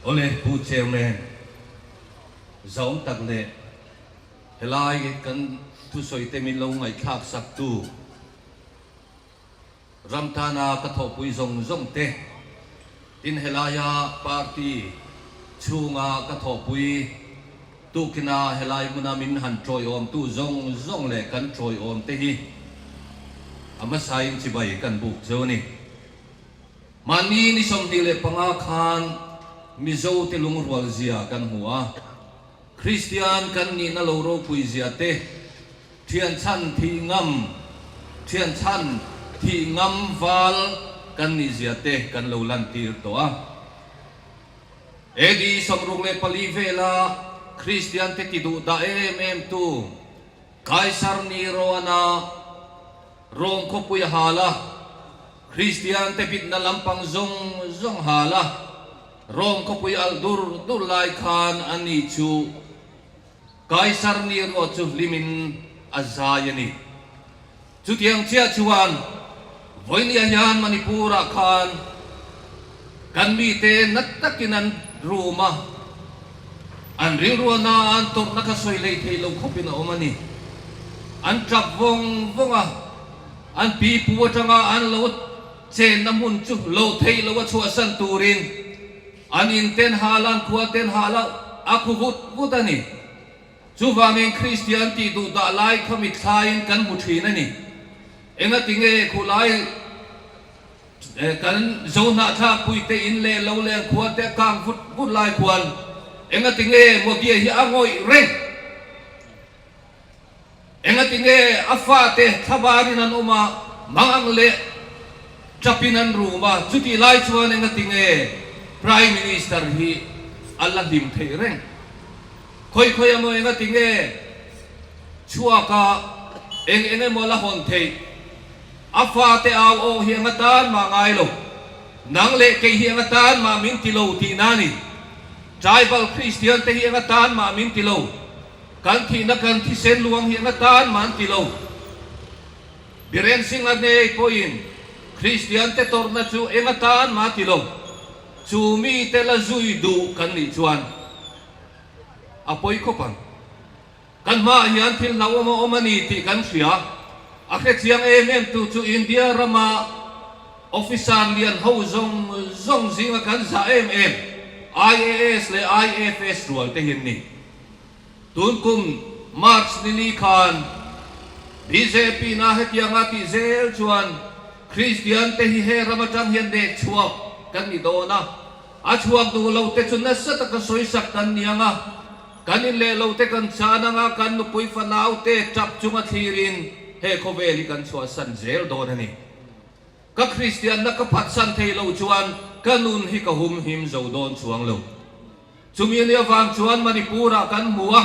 Awle Pu Chairman, zauhawm tak leh helai kan thusawi te min lo ngaihthlak sak tu ram tana ka thawhpui zawng zawng te, tin helaia party chhunga ka thawhpui tukina helai hmuna min han tawiawmtu zawng zawng leh kan tawiawm te hi a hmasain chibai kan buk cheu a ni. Mahni ni 25 khan Mizo te lungrual zia kan hmu a, Kristian kan nihna lo ropui zia te, thian chhan thih ngam, thian chhan thih ngam val kan nih zia te kan lo lantir tawh a. AD 64 vela Kristian te ti duh dah em em tu Kaisar Nero-ana Rome khawpui a hal a, Kristian te bitna lampang zawng zawng hal a, Rome khawpui alh dur dur lai khan a ni chu Kaisar Nero chu hlimin a zai a ni. Chutiang chiah chuan vawinia hian Manipur-ah khan kan mite nat takin an rum a, an rilruana an tawrhna kha sawi hlei thei lo khawpin a awm a ni. An tap vawng vawng a. An pipu atanga an lo chenna hmun chu lo theih lo a chhuahsan turin an in ten hal a, an khua ten hal a, a khu vut vut a ni. Chuvangin Kristian tih duh dah lai kha mitthlaiin kan hmu thin a ni. Engati nge khulai kan Zohnahthlak puite in leh lo leh an khua te a kang vut vut lai khuan engati nge Modi-a hi a ngawih reng? Engati nge a fate thlavarin an awm a, mang ang leh ṭapin an rum a, chutih lai chuan engati nge Prime Minister hi a la hlim theih reng? Khawi khawi emaw engati nge chhuaka eng eng emaw la hawn theih? A fate au aw hi eng atan mah ngai lo, nang leh kei hi eng atan mah min ti lo tihna a ni. Tribal Christian te hi eng atan mah min ti lo. Kan thihna kan thisen luang hi eng atan mah an ti lo. Biren Singh a nei pawhin Kristian te tawrhna chu eng atan mah a ti lo. Chu mite la zui duh kan nih chuan a pawi khawp ang. Kan hmaah hian thil hlauhawm a awm a ni tih kan hria. A hrechiang em em tu chu India rama officer lian ho zawng zawng zinga kan zah em em IAS leh IFS rual te hi an ni. Tun kum March ni li khan bjp na hetianga tih zel chuan Kristian te hi he ram atang hian nek chhuak kan ni dawn a, a chhuak duh lo te chu nasa taka sawisak kan ni ang a, kan in leh lo te kan chan ang a, kan nupui fanau te tap chunga thlirin he khawvel hi kan chhuahsan zel dawn a ni. Ka Kristianna ka phatsan thei lo chuan ka nun hi ka humhim zo dawn chuang lo. Chumi ania vang chuan Manipur-ah kan hmu a,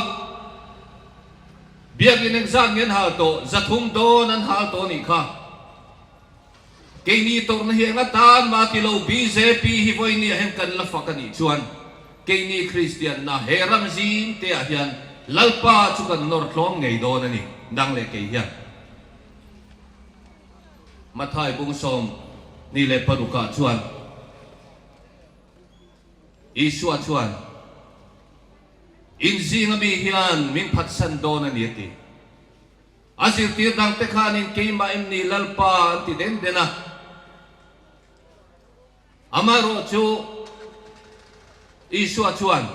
Biakin engzat nge an hal tawh? 300 dawn an hal tawh anih kha. Keini tawrhna hi eng atan mah ti lo, bjp hi vawinia hian kan la fak anih chuan keini Kristianna he ram zim te ah hian Lalpa chu kan nawr tlawm ngei dawn a ni, nang leh kei hian. Mathai bung 26 ah chuan. Isua chuan, In zinga mi hian min phatsan dawn a ni a ti. A zirtir dangte khanin keimah em ni Lalpa an ti den den a. Amaherawh chu Isua chuan,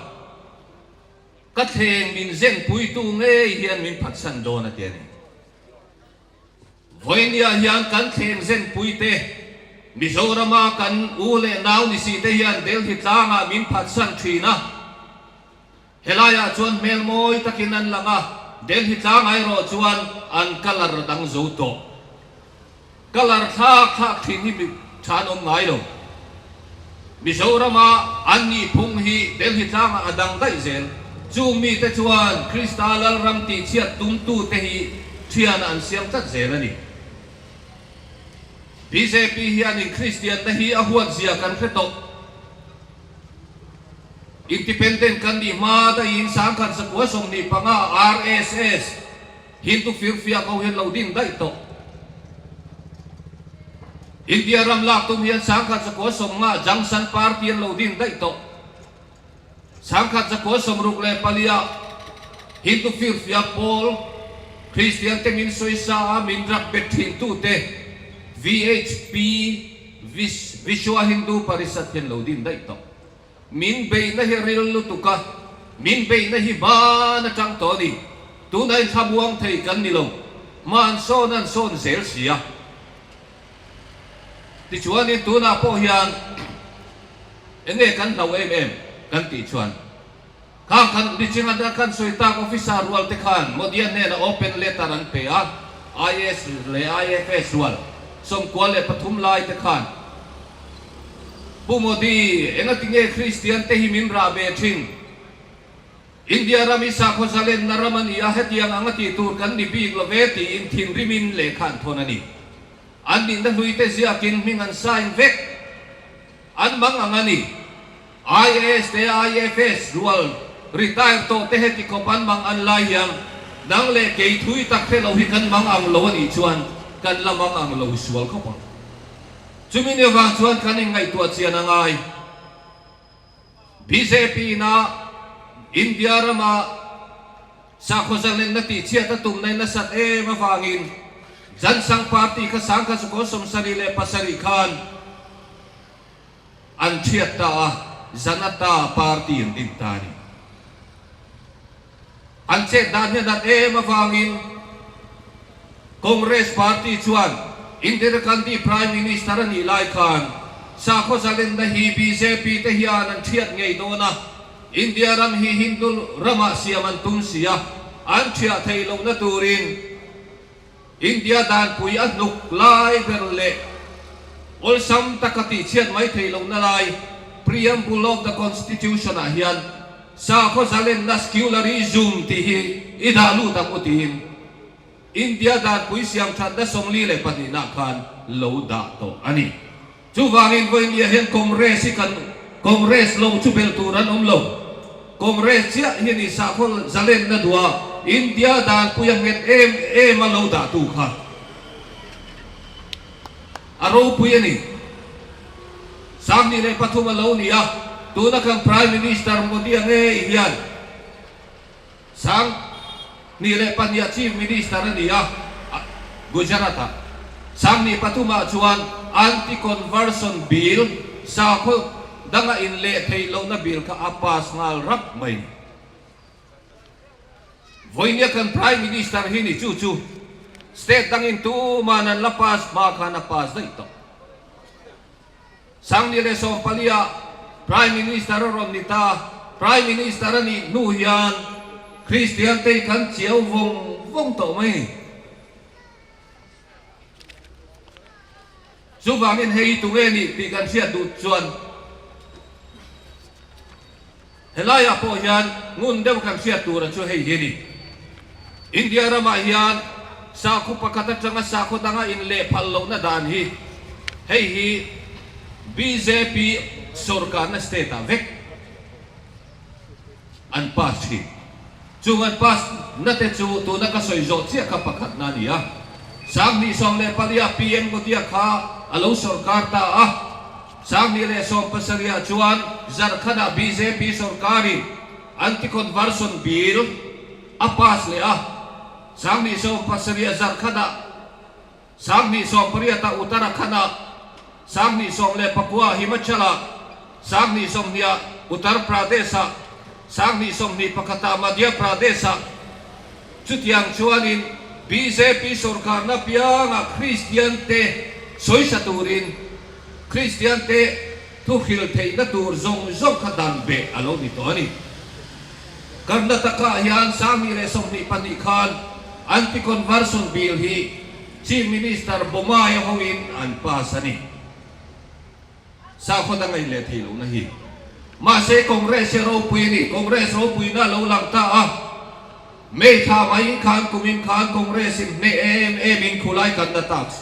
Ka thleng min zenpuitu ngei hian min phatsan dawn a ti a ni. Vawinia hian kan thleng zenpui te, Mizorama kan u leh nau ni si te hian Delhi tlangah min phatsan thin a. Helaiah chuan hmel mawi takin an lang a, Delhi tlang erawh chuan an colour a dang zo tawh. Colour thlak thlak thin hi mi tha an awm ngai lo. Mizorama an nihphung hi Delhi tlangah a dang daih zel. Chung mite chuan Krista Lalram tihchhiat tumtute hi thianah an siam tlat zel a ni. Bjp hianin Kristianna hi a huatzia kan hre tawh. Independent kan nih hma daihin 1925 RSS, Hindu firfiak ho hian lo ding daih tawh. India ram lak tum hian 1990 Junction Party an lo ding daih tawh. 1964 ah Hindu firfiak pawl Kristian te min sawisa a min rak bet thin tute VHP, Vishwa Hindu Parishad hian lo din daih tawh. Min beihna hi ril lutuk a, min beihna hi hman atang tawh a ni. Tunah in thlamuang thei kan ni lo, hma an sawn an sawn zel si a. Tichuanin tunah pawh hian eng nge kan hlauh em em kan tih chuan khang kan nichinga a kan sawi tak officer rual te khan Modi-a hnenah open letter an pe a, IAS leh IFS rual 93 lai te khan Pu Modi, engati nge Kristian te hi min rah ve thin? India ram hi sakhaw zalenna ram a ni a, hetiang anga tih tur kan ni bik lo ve tiin thinrimin lehkha an thawn a ni. An nihna hlui te ziakin hming an sign vek. An mang ang a ni. IAS te IFS rual retire tawh te heti khawp an mang an lai hian nang leh kei thui tak hre lo hi kan mang ang lo a nih chuan kan la mang ang lo sual khawp ang. Chumi ni avang chuan kan inngaihtuah chian a ngai. Bjp ina India rama sakhaw zalenna tihchhiat a tumna in a sat em avangin Jan Sangh Party kha 1977 khan an thiat ta a, Janata Party an din ta a ni. An chet dan hian an em avangin Congress Party chuan Indira Gandhi Prime Minister a nih lai khan sakhaw zalenna hi bjp te hian an thiat ngei dawn a, India ram hi Hindu ramah siam an tum si a, an thiah theih lohna turin India danpui a hnuk lai ber leh awlsam taka tihchhiat mai theih lohna lai Preamble of the Constitution ah hian sakhaw zalenna Secularism tih hi i dah lut ang u tiin India danpui siam thatna 42 nah khan lo dah tawh a ni. Chuvangin vawinia hian Congress hi kan Congress lo chu belh tur an awm lo. Congress chiah hi ni sakhaw zalenna duha India danpui a nghet em em a lo dah tu kha a ropui a ni. 2003 a lo ni a, tuna kan Prime Minister Modi-a ngei hian 2002 ah Chief Minister a ni a, Gujarat-ah. 2003 ah chuan Anti-Conversion Bill, sakhaw danga inleh theih lohna bill kha a pass nghal rap mai. Vawinia kan Prime Minister hi ni chu chu state dangin tuman an la pass hma khan a pass daih tawh. 2014 ah Prime Minister a rawn ni ta. Prime Minister a nih hnu hian Kristian te hi kan chiau vawng vawng tawh mai. Chuvangin hei hi tunge nih tih kan hriat duh chuan Helaiah pawh hian ngun deuh kan hriat tura chu hei hi a ni. India ramah hian sakhaw pakhat atanga sakhaw danga inleh phal lohna dan hi hei hi bjp sorkarna state ah vek an pass thin. Chung an pass na te chu tuna ka sawi zawh chiah kha pakhatna a ni a. 2014 ah PM Modi-a kha a lo sorkar ta a. 2017 ah chuan Jharkhand-ah bjp sorkarin Anti-Conversion Bill a pass leh a. 2017 ah Jharkhand-ah, 2018 ah Uttarakhand-ah, 2019 ah Himachal-ah, 2020 ah Uttar Pradesh-ah, 2021 ah Madhya Pradesh-ah. Chutiang chuanin bjp sorkarna piangah Kristiante sawisa turin Kristiante thuhrilh theihna tur zawng zawng kha dan beh a lo ni tawh a ni. Karnataka hian 2022 khan Anti-Conversion Bill hi Chief Minister Bommai hoin an pass a ni. Sakhaw dang a inleh theih lohna hi. Mahse Congress hi a ropui a ni. Congress ropuina a lo lang ta a. May thla mai khan kumin khan Congress in hneh em em in khulai Karnataka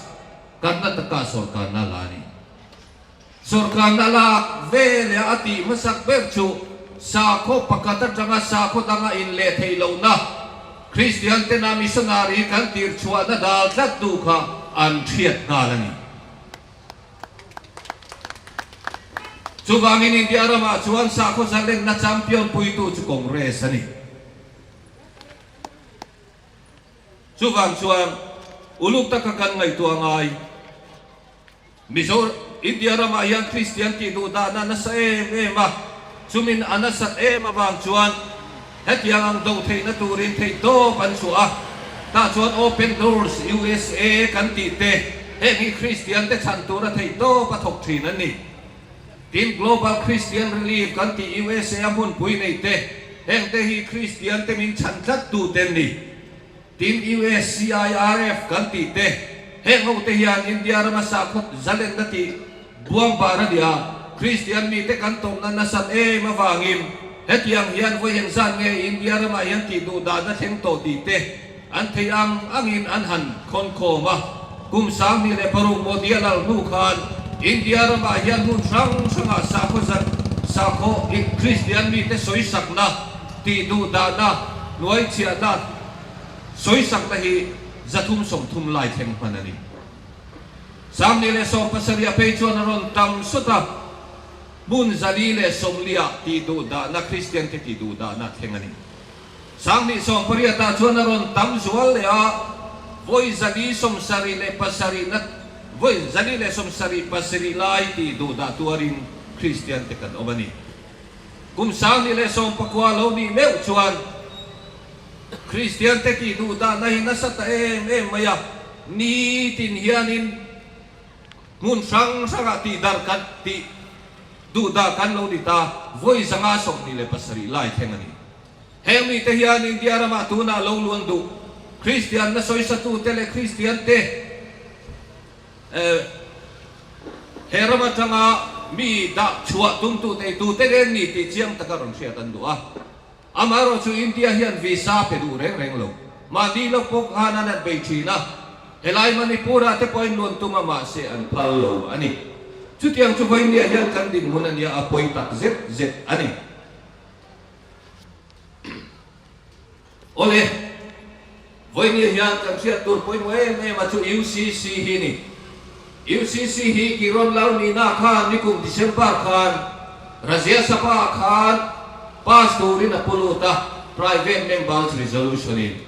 Karnataka sorkarna la a ni. Sorkarna lak ve leh a tih hmasak ber chu sakhaw pakhat atanga sakhaw danga inleh theih lohna, Kristian tena missionary kan tir chhuahna dal tlat tu kha an hriat nghal a ni. Chuvangin India ramah chuan sakhaw zalenna champion puitu chu Congress a ni. Chuvang chuan uluk taka kan ngaihtuah ngai. Mizo, India ramah hian Kristian tih duh dahna nasa em em a, chumin a nasat em avang chuan hetiang ang do theihna turin theih tawp an chhuah a, tah chuan Open Doors USA kan tih te heng hi Kristian te chhan tura theih tawp a thawk thin an ni. Tin, Global Christian Relief kan tih USA a hmunpui nei te heng te hi Kristian te min chhan tlat tu te an ni. Tin, USCIRF kan tih te, heng ho te hian India rama sakhaw zalenna tih buangbar a ni a, Kristian mite kan tawmna nasat em avangin hetiang hian vawi engzat nge India ramah hian tih duh dahna thleng tawh tih te an theih ang angin an han khawnkhawm a. Kum 2006 Modi a lal hnu khan India ramah hian hmun hrang hrangah sakhaw zat sakhaw Kristian mite sawisakna tih duh dahna hnuaichhiahna Sawisakna hi 330 lai thleng hman a ni. 2017 a phei chuan a rawn tam sawt a, hmun 440 ah tih duh dahna Kristian te tih duh dahna thleng a ni. 2018 ah chuan a rawn tam zual leh a, vawi 477 na vawi 477 lai tih duh dah tuarin Kristian te kan awm a ni. Kum 2019 lo nih meuh chuan Kristian te tih duh dahna hi nasa ta em em mai a, nitin hianin hmun hrang hrangah tih darh kan tih duh dah kan lo ni ta, vawi 527 lai thleng a ni. Heng mite hian India ramah tunah lo luan duh Kristianna sawisatute leh Kristian te he ram atanga mi dah chhuah tumtute hi tute nge an ni tih chiang taka rawn hriat an duh a. Amaherawh chu India hian visa pe duh reng reng lo. Mahni lo pawh khan an han bei thin a, helai Manipur-ah te pawhin luan tum a mahse an phal lo a ni. Chutiang chu vawinia hian kan dinhmun a nia a pawi tak zet zet a ni. Awle, vawinia hian kan hriat tur pawimawh em em a chu UCC hi ni. UCC hi Kiron Lal Meena khan nikum December khan Rajya Sabha khan pass turin a pu lut a, Private Members Resolution in.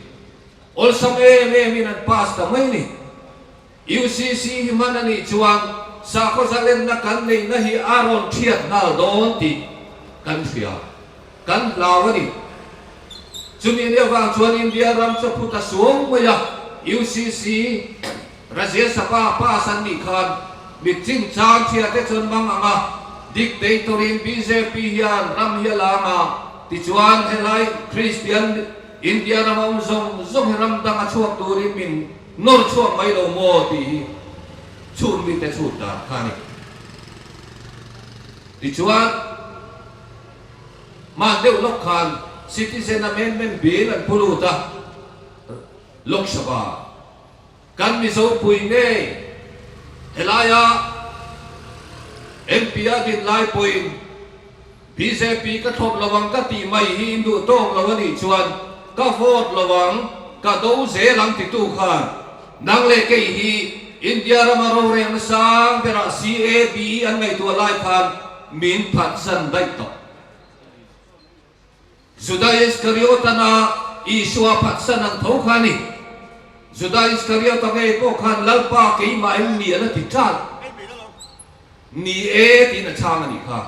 Awlsam em em in an pass ta mai ni. UCC hi hman a nih chuan sakhaw zalenna kan neihna hi a rawn thiat nghal dawn tih kan hria, kan hlau a ni. Chumi nia vang chuan India ram chu a phu ta suau mai a, UCC Rajya Sabha pass an nih khan mit chinchang chhia te chuan mang ang a, dictator-in bjp hian ram hi a lang a, tichuan helai Kristian India rama awm zawng zawng hi ram danga chhuak turin min Nawr chhuak mai lo maw tih hi chhun mite chhut dan kha a ni. Tichuan, hman deuh lawk khan Citizen Amendment Bill an pu lut a, Lok Sabha kan Mizo pui ngei helaia MP a din lai pawhin Bjp ka thlawp lo ang ka tih mai hi in duh tawk lo a nih chuan ka vote lo ang, ka do zel ang titu khan nang leh kei hi India rama rorelna sang berah CAB an ngaihtuah lai khan min phatsan daih tawh. Juda Iskariot-ana Isua phatsan ang tho kha a ni. Juda Iskariot-a ngei pawh khan Lalpa keimah em ni a la ti ṭan. Ni e tiin a chhang a nih kha.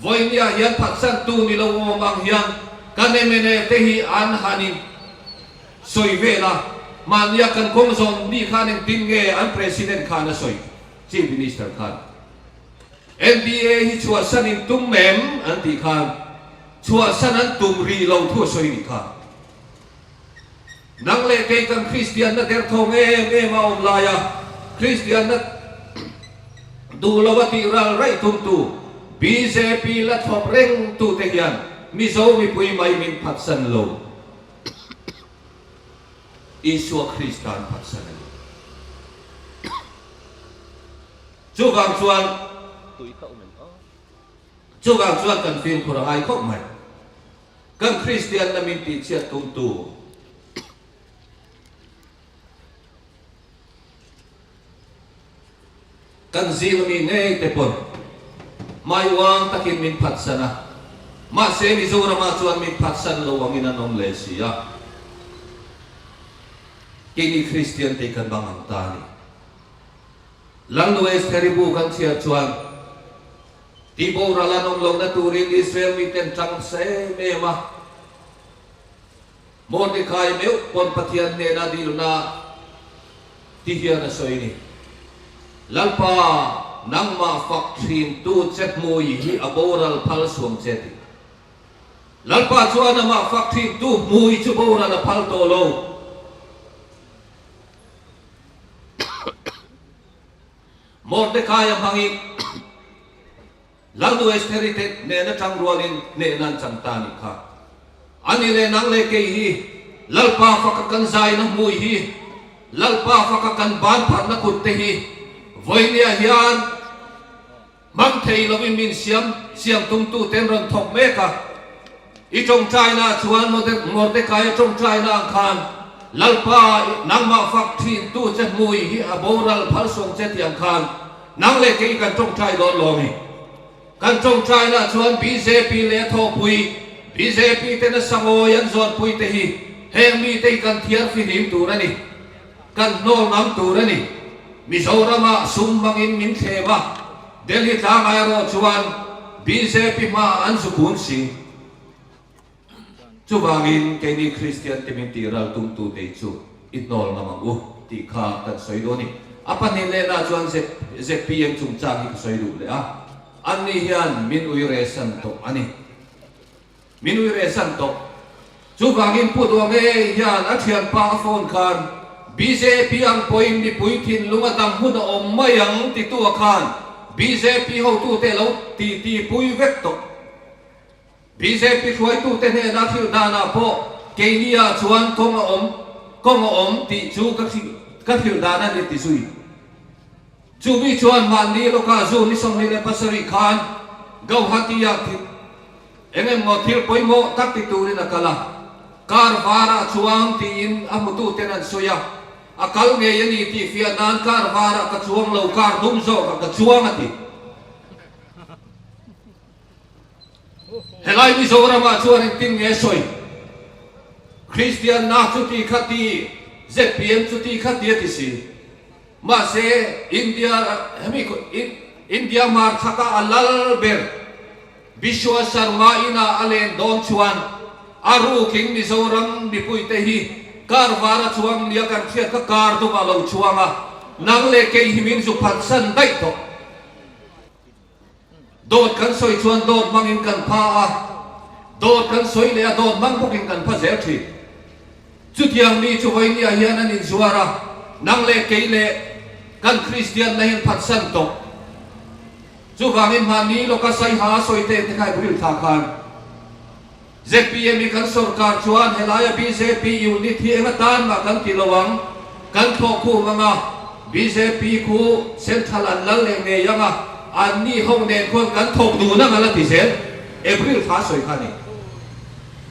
Vawinia hian phatsantu ni lo awm ang hian kan mna te hi an han in sawi vel a, mahnia kan kawng zawn mi khan engtin nge an President khan a sawi, Chief Minister khan. NDA hi chhuahsan in tum em an tih khan chhuahsan an tum rih lo thu a sawi nih kha. Nang leh kei kan Kristianna derthawng em em a awm laia Kristianna duh lova tih ral raih tumtu bjp la thlawp reng tute hian Mizo mipui mai min phatsan lo. Isua Krista an phatsan a ni. Chuvang chuan Chuvang chuan kan fimkhur a ngai khawp mai. Kan Kristianna min tihchhiat tumtu kan zing ami ngei te pawn. Hmai uang takin min phatsan a, mahse Mizoramah chuan min phatsan lo angin an awm leh si a. Keini Kristian te kan bang ang ta a ni. Lalnu Estheri bu kan chhiar chuan tihboral an awm lohna turin Israel miten tang nasa em em a. Mordekai meuh pawn Pathian hnena dilna ti hian a sawi ni. Lalpa, nangmah fak thintu che hmui hi a boral phal suang che ti. Lalpa chuan amah fak thintu hmui chu boral a phal tawh lo. Mordekai a hmangin. Lalnu Estheri te hnehna tang rualin hnehna an chang ta a nih kha. Ani leh nang leh kei hi Lalpa faka kan zaina hmui hi, Lalpa faka kan ban pharhna kut te hi vawinia hian hmang thei lovin min siam siam tumtu ten rawn thawk mek a. I tawngtaina ah chuan Mordekaia tawngtaina ang khan Lalpa nangmah fak thintu che hmui hi a boral phal sawng che tih ang khan Nang leh kei kan tawngtai dawn lo ni. Kan tawngtaina chuan bjp leh a thawhpui bjp tena sangawi an zawnpui te hi heng mite hi kan thiar fihlim tur a ni. Kan hnawl ngam tur a ni. Mizoramah sum hmangin min thlem a, Delhi tlangah erawh chuan bjp hmaah an zukun si. Chuvangin keini Kristian te min tih ral tumtu te chu i hnawl ngam ang u tih kha kan sawi dawn a ni. A pahnih lehna chuan ZPM chungchang hi ka sawi duh leh a, anni hian min ui rehsan tawh a ni. Min ui rehsan tawh. Chuvangin Pu Duange hian a thianpa a phone khan bjp ang pawhin mipui thinlung a dam hun a awm mai ang titu a khan bjp hotute lo titi pui vek tawh. Bjp hruaitute hnena thil danah pawh keini-ah chuan kawng a awm, kawng a awm tih chu ka ka thil dan a ni ti zui. Chumi chuan mahni lawkah June ni 27 khan Gauhati-ah thil eng emaw thil pawimawh tak ti turin a kal a, car varah chuang tiin a hmututen an sawi a, a kal ngei a ni tih fiah nan car varah ka chuang lo, car dum zawkah ka chuang a ti. Helai Mizoramah chuan engtin nge sawi? Kristian na chuti kha ti, zpm chuti kha ti a ti si. Mahse, India hemi India hmarchhaka a lal ber Bishwa Sharma ina a len dawn chuan a rukin Mizoram mipuite hi kar var a chuang nia kan hriat kha kar dumah lo chuang a, nang leh kei hi min zu phatsan daih tawh. Dawt kan sawi chuan dawt hmangin kan pha a, dawt kan sawi leh a dawt hmang bawkin kan pha zel thin. Chutiang mi chu vawinia hian an inzuar a, nang leh kei leh kan Kristianna hian phatsan tawh. Chuvangin mahni lawka saiha a sawi te te kha April thla khan Zpm hi kan sorkar chuan helaia bjp unit hi eng atan mah kan ti lo ang, kan thlawh khum ang a, bjp khu central an lal leh ngei ang a, an ni ho nen khuan kan thawk dun ang a la ti zel, April thla sawi kha a ni.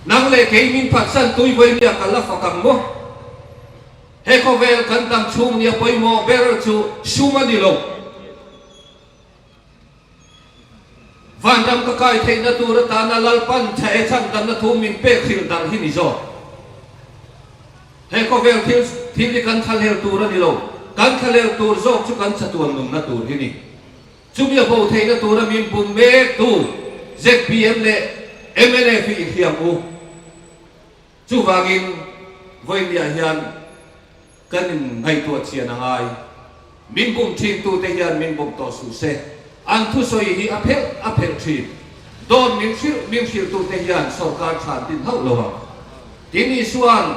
Nang leh kei min phatsan tui vawinia kan la fak ang maw? He khawvel kan dam chhung nia pawimawh ber chu sum a ni lo. Vanram ka kai theihna tur atana Lalpan tha e chhandamna thu min pek hrilh darh hi ni zawk. He khawvel thil thil hi kan thlalel tur a ni lo, kan thlalel tur zawk chu kan chatuan nunna tur hi ni. Chumi a bo theihna tura min bum mektu zpm leh mnf hi i hriam u. Chuvangin vawiinniah hian kan inngaihtuah chian a ngai. Min bum thintute hian min bum tawh suh se. An thusawi hi a phelh a phelh thin. Dawt min hrilh min hrilhtute hian sorkar than din hauh lo ang. Tin Isua'n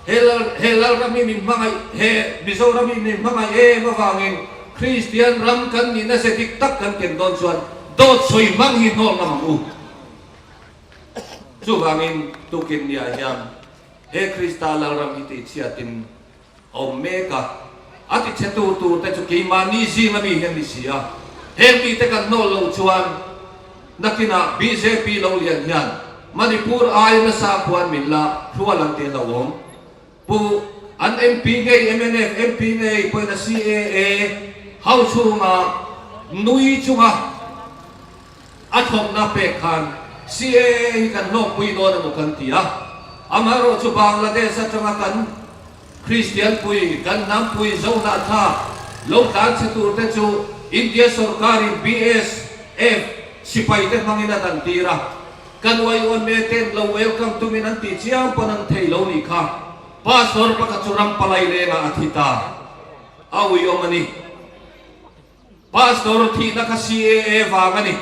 he lal he Lalram hi min hmangaih he Mizoram hi min hmangaih em avangin Kristian ram kan nihna ze dik tak kan ken dawn chuan dawt sawi hmang hi hnawl ngam ang u. Chuvangin tukin nia hian he Krista Lalram hi tihchhiatin a awm mek a, a tichhe tur tur te chu keimahni zinga mi hian ni si a, heng mite kan hnawl loh chuan nakinah bjp lo lian hian Manipur aia nasa khuan min la hrual ang tih a hlauhawm. Pu an MP ngei mnf MP ngei pawhin a CAA hau chhunga nui chunga. A thawmhna pek khan CAA hi kan hlawkpui dawn emaw kan ti a, amaherawhchu Bangladesh atanga kan Kristian pui, kan hnam pui Zohnahthlak lo tlan chhe tur te chu India sawrkarin BSF sipai te hmangin a dan tir a, kan YMA ten lo welcome tumin an tih chiang pawn an thei lo nih kha. Pastor pakhat chu ram palai lengah a thi ta a uiawm a ni. Pastor thihna kha CAA vang a ni.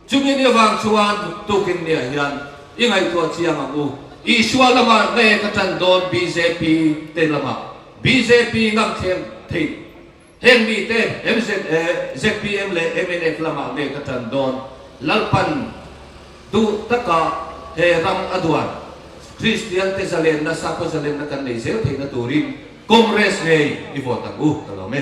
Chumi ni avang chuan tukin niah hian i ngaihtuah chiang ang u. Isua lamah nge ka tan dawn bjp te lamah bjp ngam thleng theih heng mite MZ zpm leh mnf lamah nge ka tan dawn Lalpan duh taka he ram a duan Kristian te zalenna sakhaw zalenna kan nei zel theihna turin Congress ngei i vote ang u ka lawm e.